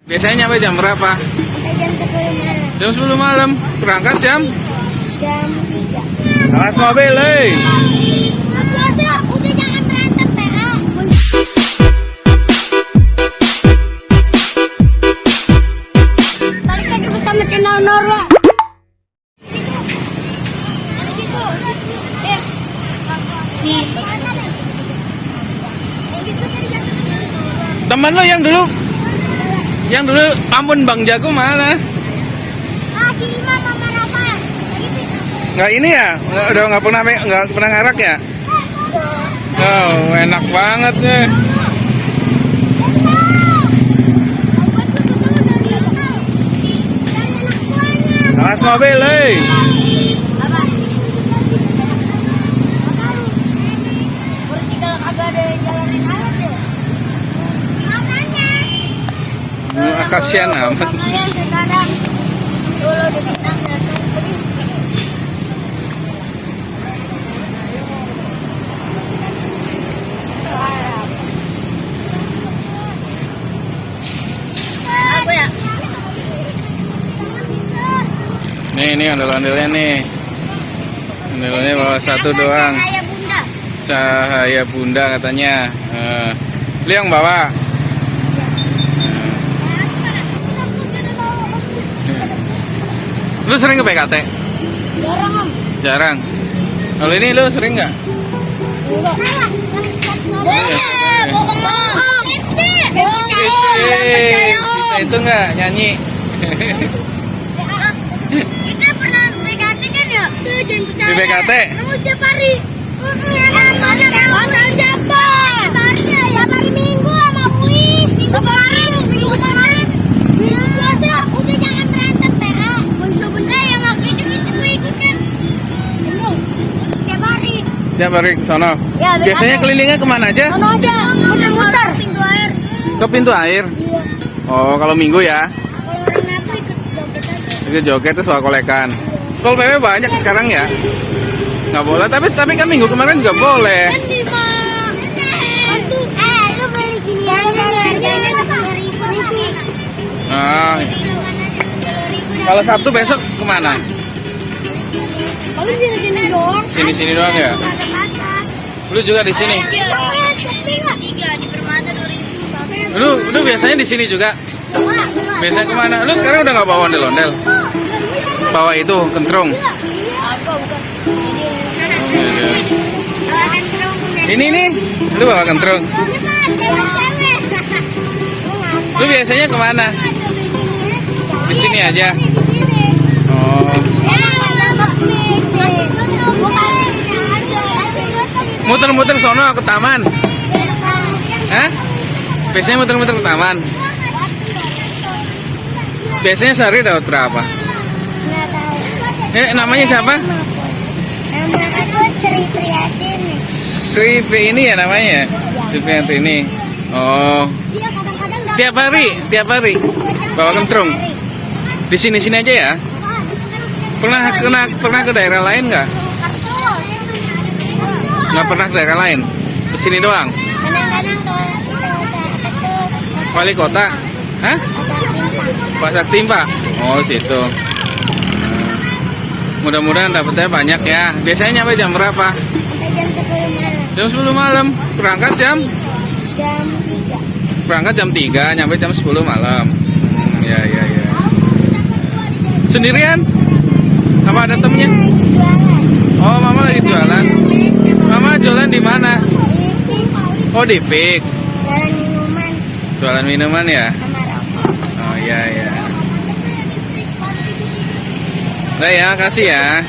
Biasanya nyampe jam berapa? Sampai jam 10 malam. Jam 10 malam. Berangkat jam? Jam 3. Alas mobil, Biasa, udah jangan berantem, PA. Balik lagi bersama channel Norwa. Teman lo yang dulu Ambon Bang Jago mana? Si Imam sama Rafa. Nggak ini ya? Nggak pernah ngarak ya? Oh, enak banget nih. Alas mobil, Kasihan amat. Sekarang dulu di Pinang apa ya? Nih ondel-ondelnya nih. Ondel-ondelnya bawa satu doang. Cahaya Bunda. Cahaya Bunda katanya. Lu yang bawa. Lu sering ke PKT? Jarang, Om. Jarang. Kalau ini lu sering nggak? Bohong, Om. Bisa itu nggak nyanyi? Kita pernah PKT kan ya? Jangan percaya. Di PKT? Kamu tiap hari. Pasal siapa? Tiap hari Minggu sama Uis. Minggu kemarin. Minggu puasa. Udah jangan berantem, PA. Bentar-bentar yang waktu itu kita ikut kan. Tiap hari. Tiap hari ke sono. Ya, Biasanya kelilingnya kemana aja? Mana aja? Muter-muter. Pintu air. Ke pintu air. Iya. Oh, kalau Minggu ya? Kalau orang aku ikut joget aja. Ikut joget terus bawa kolekan. Pol PP banyak sekarang ya? Nggak boleh, tapi kan Minggu kemarin juga boleh. Nanti mah. Bantu. Lu beli ginian harganya 10.000. Nah, kalau Sabtu besok kemana? Paling sini-sini doang. Sini-sini doang ya? Lu juga di sini? Tiga di Permata 2.000. Lu biasanya di sini juga? Biasanya kemana? Lu sekarang udah nggak bawa ondel-ondel? Bawa itu, kentrung. Ini nih, lu bawa kentrung. Lu biasanya kemana? Di sini aja. Oh, muter-muter sono ke taman. Hah? Biasanya muter-muter ke taman. Biasanya sehari dapat berapa? Namanya siapa? Nama aku Sri Priyatini. Sri Pri ini ya namanya? Sri Priyatini. Oh, Dia kadang-kadang tiap hari bawa kentrung. Di sini-sini aja ya? Pernah ke daerah lain nggak? Nggak pernah ke daerah lain? Ke sini doang? Kadang-kadang ke Wali kota? Hah? Pasar Timpa? Oh, situ. Mudah-mudahan dapetnya banyak ya. Biasanya nyampe jam berapa? sampai jam 10 malam. Jam 10 malam. Berangkat jam? Jam 3. Berangkat jam 3, nyampe jam 10 malam. Ya. Sendirian? Apa ada temennya? Oh, mama lagi jualan. Mama jualan di mana? Oh, di Pik. Jualan minuman Jualan minuman ya? sama rokok. Oh, iya. Udah ya, kasih ya.